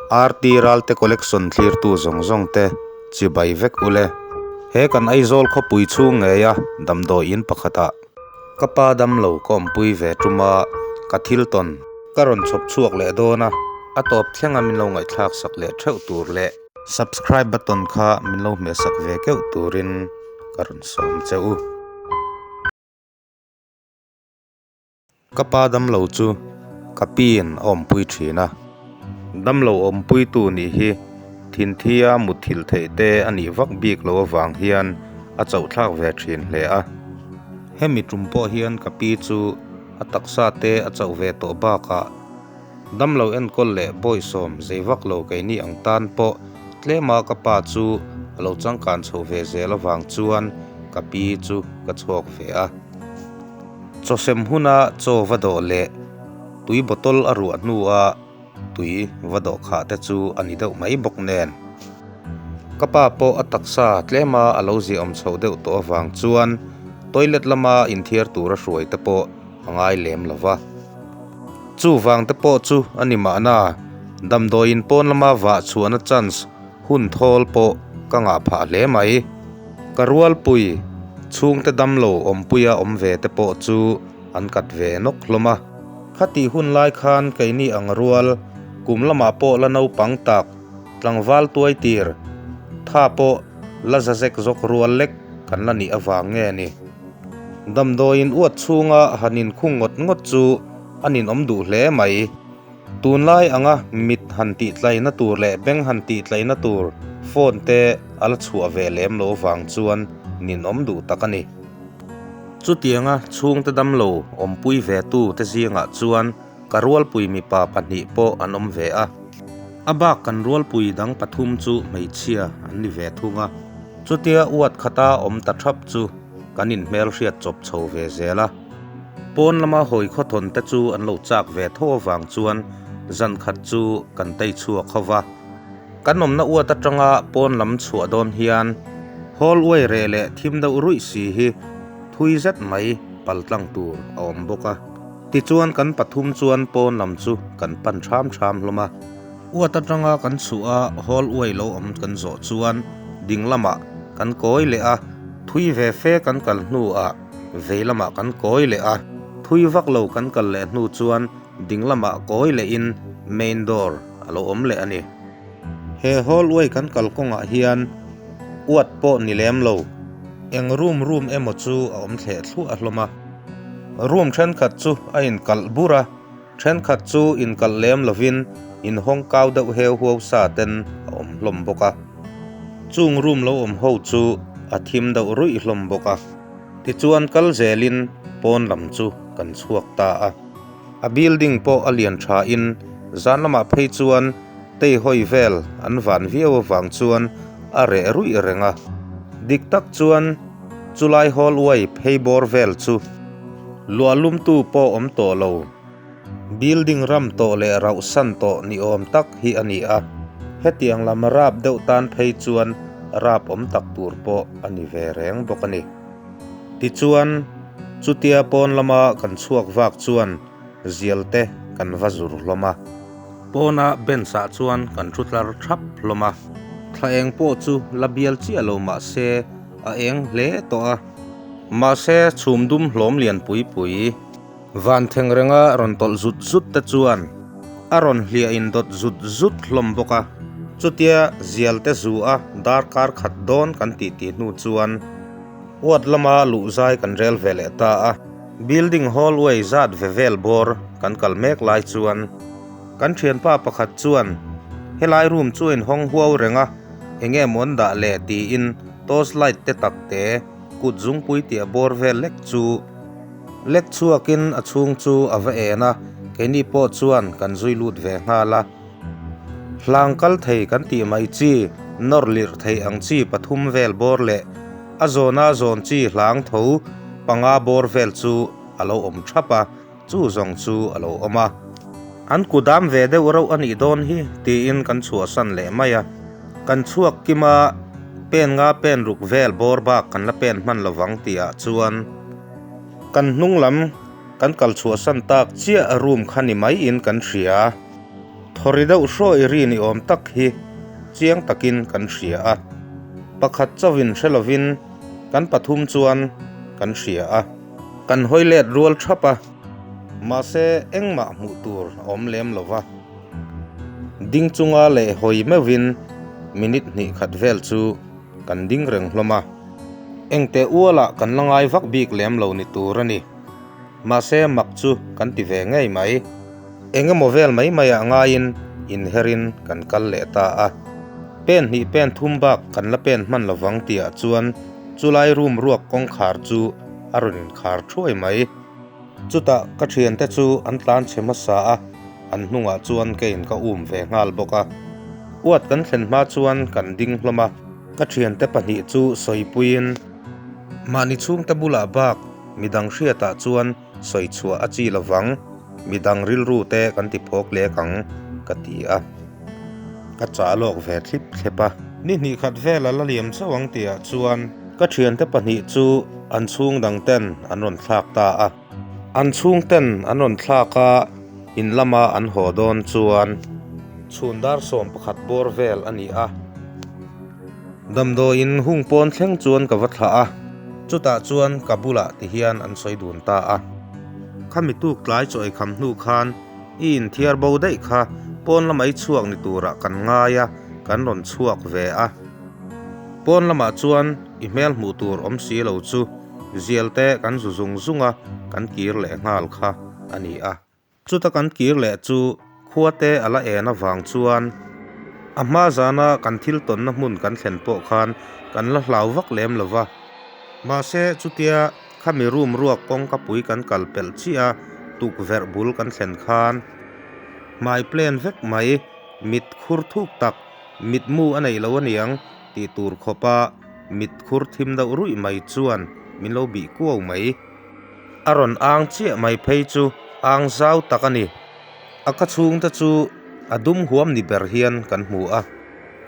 RT Ralte Collection thlirtu zawng zawng te chibai vek ule. He kan Aizawl khawpui chhung ngeia damdawi in pakhatah ka pa damlo ka awmpui ve tuma ka thil tawn ka rawn chhawp chhuak leh dawn a, a tawp thlenga min lo ngaihthlak sak leh theuh tur leh subscribe button kha min lo hmehsak ve keuh turin ka rawn sawm che u. Ka pa damlo chu ka piin a awmpui thin a, damlo awmpuitu nih hi thinthia mutthilh theih te a nih vak bik loh avang hian a chauhthlak ve thin hle a. Hemi tum pawh hian ka pi chu a taksa te a chauh ve tawh bakah damlo enkawl leh bawisawm zei vak lo keini ang tan pawh tlema ka pa chu a lo changkan chho ve zel avang chuan ka pi chu ka chhuak ve a. Chaw sem huna chaw va dawh leh tui bottle a ruah hnua tui va dawh khah te chu a ni deuh mai bawk nen. Ka pa pawh a taksa tlema a lo ziahawm chhoh deuh tawh avang chuan toilet lama inthiar tura hruai te pawh a ngai lem lo va. Chuvang te pawh chu a ni mahna, damdawiin pawn lama vah chhuahna chance hun thawl pawh ka ngah phah hle mai. Ka rualpui chhungte damlo awmpuia awm ve te pawh chu an kat ve nawk hlawm a. Khatih hun lai khan keini ang rual kum lamah pawh la naupang tak tlangval tuai tir tha pawh la za zek zawk rual lek kan la nih avang nge ni. Damdawiin uat chhunga han inkhung ngawt ngawt chu a ninawm duh hle mai. Tunlai anga mit han tihtlaina tur leh beng han tihtlaina tur phone te a la chhuah ve lem lo vang chuan ninawm duh tak a ni. Chutianga chhungte damlo awmpui ve tu te zingah chuan ka rualpui mipa pahnih pawh an awm ve a. A bak kan rualpui dang pathum chu hmeichhia an ni ve thung a. Chutia uat khata awm ta thap chu kan inhmelhriat chawp chho ve zel a. Pawn lama hawi khawthawn te chu an lo chak ve tho avang chuan zan khat chu kan tei chhuak ho va. Kan awmna uat atanga pawn lam chhuah dawn hian hall uai reh leh thim deuh ruih si hi thui zet mai pal tlang tur a awm bawk a. Tichuan kan pathum chuan pawn lam chu kan pan ṭham ṭham hlawm a. Uat atanga kan chhuah a hall uai lo awm kan zawh chuan ding lamah kan kawi leh a, thui ve fe kan kal hnuah Vei lamah kan kawi leh a, thui vak lo kan kal leh hnu chuan ding lamah kawi lehin main door a lo awm leh a ni. He hallway kan kal kawngah hian uat pawh ni lem lo, eng room room emaw chu a awm thleh thluah hlawm a. Room thenkhat chu a inkalh bur a, thenkhat chu inkalh lem lovin inhawng kau deuh heu huau sa ten a awm hlawm bawk a. Chung room lo awm ho chu a thim deuh ruih hlawm bawk a. Tichuan kal zelin pawn lam chu kan chhuak ta a. A building pawh a lian tha in zan lamah phei chuan tei hawi vel an van viau avang chuan a reh ruih reng a. Dik tak chuan chulai hallway phei bawr vel chu luahlumtu pawh awm tawh lo. Building ram tawh leh rauh san tawh ni awm tak hi a ni a, hetiang lam rap deuh tan phei chuan rap awm tak tur pawh a ni ve reng bawk a ni. Tichuan, chutia pawn lama kan chhuak vak chuan zial te kan va zur hlawm a. Pawna bench ah chuan kan thu tlar thap hlawm a, thla eng pawh chu la bial chiah lo mah se a eng hle tawh a. Mahse, chhum dum hlawm lian pui pui. Van theng renga rawn tawlh zut zut te chuan a rawn hliah in dawt zut zut hlawm bawk a. Chutia zial te zu a darkar khat dawn kan tih tih hnu chuan uat lama luh zai kan rel ve leh ta a. Building hallway zat ve vel bawr kan kal mek lai chuan kan thianpa pakhat chuan helai room chu a inhawng huau reng a, enge maw an dah le tiin torch light te tak te kut zungpui tih a bawr vel lek chu Lek chhuakin a chhung chu a va en a, keini pawh chuan kan zui lut ve nghal a. Hlang kal thei kan tih mai chi, nawr lirh thei ang chi pathum vel bawr leh a zawna zawn chi hlang tho panga bawr vel chu a lo awm thap a, chu zawng chu a lo awm a. An kudam ve deuh reuh a nih dawn hi tiin kan chhuahsan leh mai a. Kan chhuak kim a, pen nga pen ruk vel bawr bak kan la pen hman lovang tihah chuan, Kan hnung lam kan kal chhuahsan tak chiah room kha ni mai in kan hria. Thaw ri deuh hrawih ri ni awm tak hi chiang takin kan hria a, pakhat chauhin hre lovin kan pathum chuan kan hria a, kan hawi let rual thap a, mahse engmah hmuh tur a awm lem lo va. Ding chunga leh hawi meuhin minute hnih khat vel chu kan ding reng hlawm a, engteh ualah kan la ngai vak bik lem lo ni tur a ni. Mahse mak chu kan ti ve ngei mai. Eng emaw vel mai maiah ngaiin inherin kan kal leh ta a. Pen hnih pen thum bak kan la pen hman lovang tihah chuan chulai room ruak kawngkhar chu a rawn inkhar thuai mai. Chutah ka thiante chu an tlan chhe hmasa a, an hnungah chuan keiin ka um ve nghal bawk a. Uat kan thlen hma chuan kan ding hlawm a, ka thiante pahnih chu sawipuiin mahni chhungte bulah bak Midang hriatah chuan sawi chhuah a chi lovang, midang rilru te kan ti phawk lek ang, ka ti a. Ka chah lawk ve thlip thlep a. Ni hnih khat vel a la liam chauh ang tihah chuan ka thiante pahnih chu an chhung dang ten an rawn thlak ta a. An chhung ten an rawn thlak a, in lama an haw dawn chuan chhun dar 11 bawr vel a ni a. Damdawiin hung pawn thleng chuan ka va thlah a, chutah chuan ka bulah ti hian an sawi dun ta a. Khami tuk tlai chaw ei kham hnu khan i inthiar bo daih kha pawn lamah i chhuak ni turah kan ngai a, kan rawn chhuak ve a. Pawn lamah chuan i hmel hmuh tur awm si lo chu zial te kan zu zung zung a, kan kir leh nghal kha a ni a. Chuta kan kir leh chu khuate a la en avang chuan a hma zana kan thil tawnna hmun kan thlen pawh khan kan la hlau vak lem lo va. Mahse, chutia khami room ruak kawngka pui kan kal pelh chiah a, tukverh bul kan thlen khan hmai plan vek mai, mit khur thuk tak, mitmu a neih lo aniang tih tur khawpa mit khur thim deuh ruih mai chuan min lo bih kuau mai. A rawn ang chiah mai phei chu ang zau tak a ni. A ka chhungte chu a dum huam ni ber hian kan hmu a.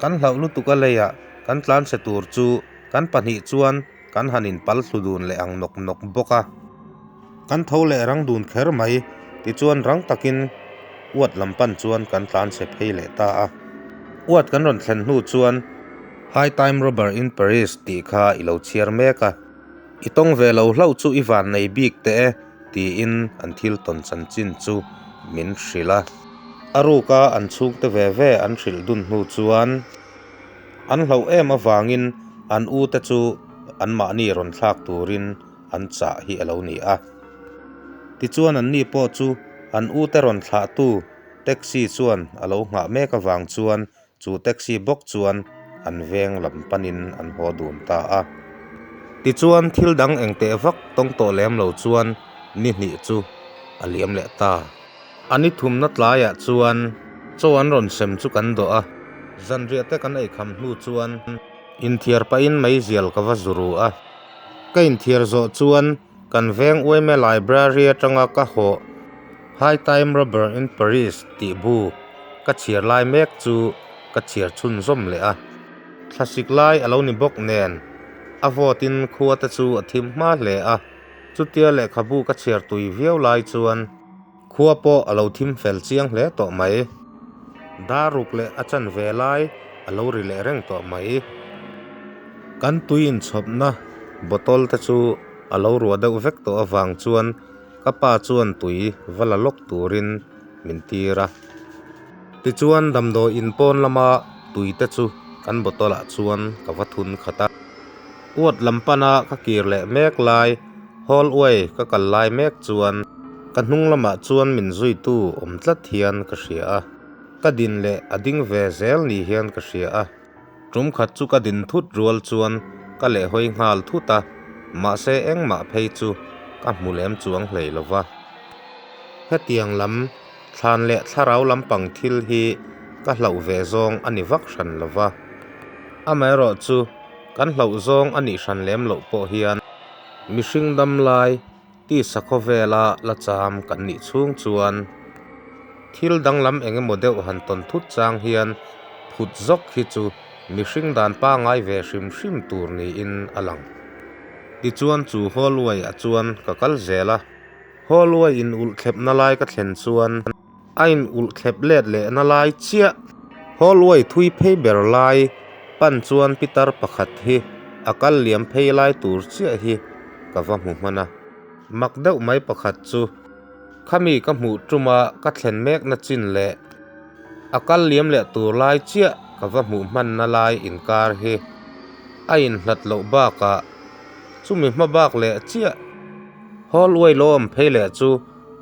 Kan hlauh lutuk a leiah kan tlanchhe tur chu kan pahnih chuan kan han inpal thlu dun leh ang nawk nawk bawk a. Kan tho leh rang dun kher mai tichuan rang takin uat lam pan chuan kan tlanchhe phei leh ta a. Uat kan rawn thlen hnu chuan High Time Robber in Paris tih kha i lo chhiar mek a. I tawng ve lo hlauh chu i van nei bik teh e, tiin an thil tawn chanchin chu min hrilh a. A ruka an chhungte ve ve an hrilh dun hnu chuan an hlauh em avangin an u te chu anmahni rawn thlak turin an chah hi a lo ni a. Tichuan anni pawh chu an u te rawn thlahtu taxi chuan a lo nghah mek avang chuan Chu taxi bawk chuan an veng lam panin an haw dun ta a. Tichuan thil dang engteh vak tawng tawh lem lo chuan ni hnih chu a liam leh ta. A ni thumna tlaiah chuan chaw an rawn sem chu kan dawh a, zanriah te kan eikham hnu chuan inthiar pahin meizial ka va zu ru a. Ka inthiar zawh chuan kan veng uaime library atanga ka hawh High Time Robber in Paris tih bu ka chhiar lai mek chu ka chhiar chhunzawm leh a. Thlasik lai a lo ni bawk nen a vawt in khua te chu a thim hma hle a. Chutia lehkhabu ka chhiar tui viau lai chuan khua pawh a lo thim fel chiang hle tawh mai. Dar ruk leh a chanve lai a lo ri leh reng tawh mai. Kan tui inchhawpna bottle te chu a lo ruah deuh vek tawh avang chuan Ka pa chuan tui va la lawk turin min tir a. Tichuan damdawi in pawn lama tui te chu kan bottle ah chuan ka va thun khat a. Uat lam pana ka kir leh mek lai, hallway ka kal lai mek chuan ka hnung lamah chuan min zuitu awm tlat hian ka hria a. Ka din leh a ding ve zel ni hian ka hria a. Tum khat chu ka din thut rual chuan ka lehhawi nghal thut a, mahse engmah phei chu ka hmu lem chuang hlei lo va. Hetiang lam thlan leh thlarau lampang thil hi ka hlauh ve zawng a ni vak hran lo va. Amaherawhchu kan hlauh zawng a nih hran lem loh pawh hian mihring dam lai Tisa khawvela la cham kan nih chhung chuan thil danglam eng emaw deuh han tawn thut chang hian phut zawk hi chu mihring dan pangai ve hrim hrim tur niin a lang. Tichuan chu hallway ah chuan ka kal zel a, hallway in ulh thlepna lai ka thlen chuan. A in ulh thlep let lehna lai chiah. Hallway thui phei ber lai pan chuan pitar pakhat hi a kal liam phei lai tur chiah hi ka va hmu hman a. Mak deuh mai pakhat chu khami ka hmuh tuma ka thlen mekna chin leh a kal liam leh tur lai chiah ka va hmuh hmanna lai inkar hi a inhlat loh bakah chumi hma bak leh chiah hallway lo awm phei leh chu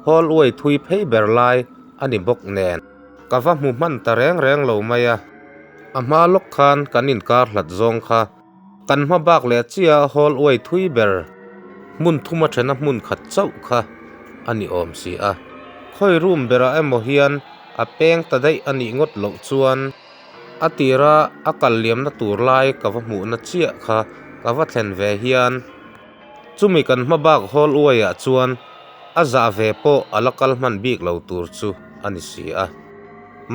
hallway thui phei ber lai a ni bawk nen ka va hmu hman ta reng reng lo mai a, a hma lawk khan kan inkar hlat zawng kha. Kan hma bak leh chiah hallway thui ber hmun thuma thena hmun khat chauh kha a ni awm si a. Khawi room berah emaw hian a peng ta daih a nih ngawt loh chuan a tira a kal liamna tur lai ka va hmuhna chiah kha ka va thlen ve hian chumi kan hma bak hallway ah chuan a zah ve pawh a la kal hman bik lo tur chu a ni si a.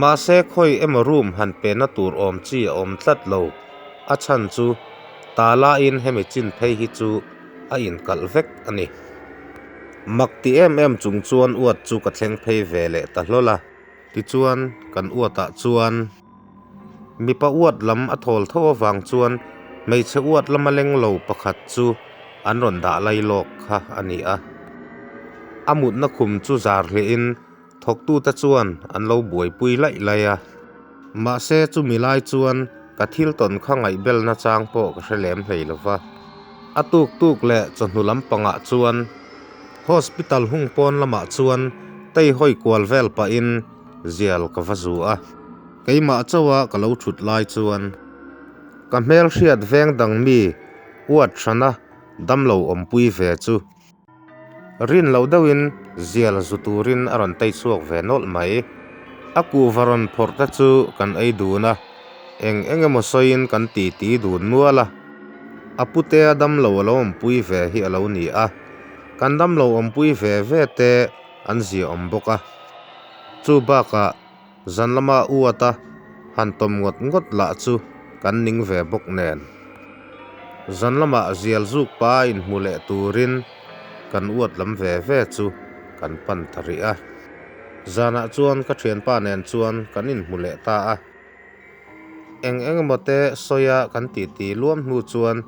Mahse khawi emaw room han penna tur awm chi a awm tlat lo. A chhan chu tala-in hemi chin phei hi chu a inkalh vek a ni. Mak ti em em chung chuan uat chu ka thleng phei ve leh ta hlawl a. Tichuan kan uatah chuan mipa uat lam a thawl tho avang chuan hmeichhe uat lama leng lo pakhat chu an rawn dah lai lawk kha a ni a. A mutna khum chu zar hliahin Thawktute chuan an lo buaipui laih laih a, mahse chumi lai chuan ka thil tawn kha ngaihbelna chang pawh ka hre lem hlei lo va. A tuk tuk leh chawhnu lampangah chuan hospital hung pawn lamah chuan tei hawi kual vel pahin zial ka va zu a, keimah chauha ka lo thut lai chuan ka hmelhriat veng dang mi uat hrana damlo awmpui ve chu Rin loh deuhin zial zu turin a rawn tei chhuak ve nawlh mai. A kuhva rawn phawrh te chu kan ei dun a, eng eng emaw sawiin kan titi dun nual a. A putea damlo a lo awmpui ve hi a lo ni a, kan damlo awmpui ve ve te an zia awm bawk a. Chu bakah zan lama uata han tawm ngawt ngawt lah chu kan ning ve bawk nen. Zan lamah zial zuk pa inhmu leh turin kan uat lam ve ve chu kan pan ta rih a. Zanah chuan ka thianpa nen chuan kan inhmu leh ta a. Eng eng emaw te sawia kan titi luam hnu chuan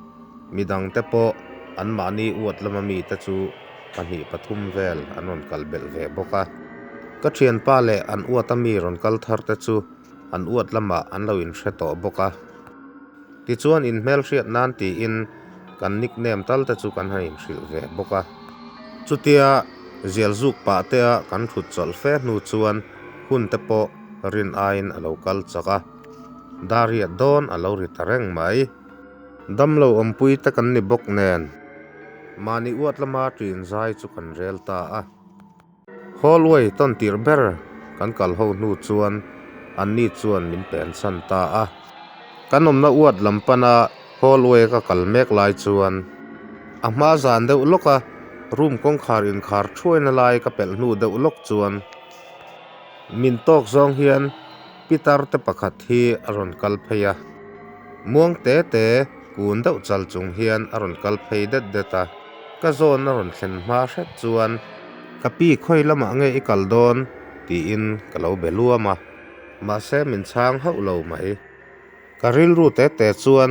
midangte pawh anmahni uat lama mite chu 2, 3 vel an rawn kal belh ve bawk a. Ka thianpa leh an uata mi rawn kal thar te chu an uat lamah an lo inhre tawh bawk a. Tichuan inhmelhriat nan tiin kan nickname tal te chu kan han inhrilh ve bawk a. Chutia zial zuk pah te a kan thut chawlh fe hnu chuan hun te pawh rin aiin a lo kal chak a, dariat dawn a lo ri ta reng mai. Damlo awmpui te kan ni bawk nen mahni uat lama ṭin zai chu kan rel ta a. Hallway tawn tirh ber kan kal ho hnu chuan anni chuan min pen chhan ta a. Kan awmna uat lam pana hallway ka kal mek lai chuan a hma zan deuh lawk a, room kawngkhar inkhar thuaina lai ka pelh hnu deuh lawk chuan min tawk zawng hian pitar te pakhat hi a rawn kal phei a. Muang te te kun deuh chal chung hian a rawn kal phei det det a. Ka zawn a rawn thlen hma hret chuan, Ka pi khawi lamah nge i kal dawn? tiin ka lo be luam a, mahse min chhang hauh lo mai. Ka rilru te te chuan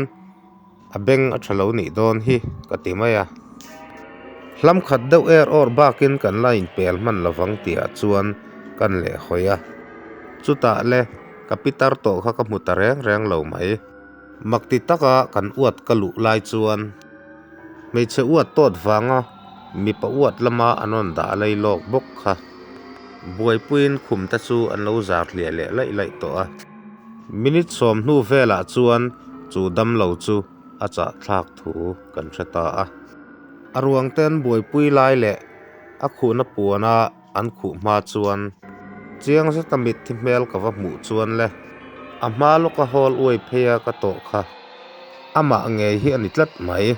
a beng a tha lo nih dawn hi ka ti mai a. Hlam khat deuh er awr bakin kan la inpel hman lovang tihah chuan kan leh hawi a. Chutah le ka pi tar tawh kha ka hmu ta reng reng lo mai. Mak ti taka kan uat ka luh lai chuan. Hmeichhe uat tawt vanga mipa uat lama an rawn dah lei lawk bawk kha. Buaipuiin khum te chu an lo zar hliah leh laih laih tawh a. Minute 10 hnu velah chuan chu damlo chu a chahthlak thu kan hre ta a. A ruang te an buaipui lai leh a khuhna puana an khuh hma chuan chiang zeta mitthi hmel ka va hmuh chuan le a hma lawka hall uai pheia ka tawh kha amah ngei hi a ni tlat mai.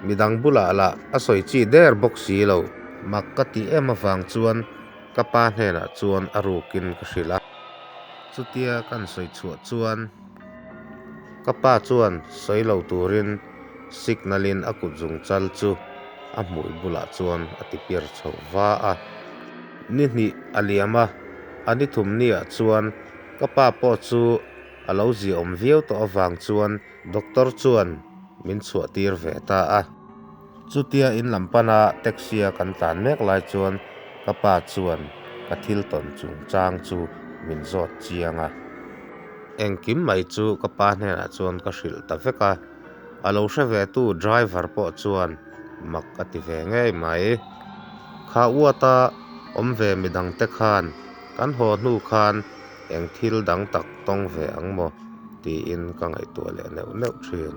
Midang bulah lah a sawi chi der bawk si lo. Mak ka tih em avang chuan ka pa hnenah chuan a rukin ka hrilh a. Chutia kan sawi chhuah chuan ka pa chuan sawi lo turin signal in a kut zung chal chu a hmui bulah chuan a ti pir chho va a. Ni hnih a liam a, A ni thum niah chuan ka pa pawh chu a lo ziaawm viau tawh avang chuan doctor chuan min chhuah tir ve ta a. Chutia in lam pana taxi a kan tlan mek lai chuan ka pa chuan ka thil tawn chungchang chu min zawt chiang a. Engkim mai chu ka pa hnenah chuan ka hrilh ta vek a, a lo hre ve tu driver pawh chuan mak a ti ve ngei mai. Kha uata awm ve midang te khan kan haw hnu khan eng thil dang tak tawng ve ang maw tiin ka ngaihtuah leh neuh neuh thin.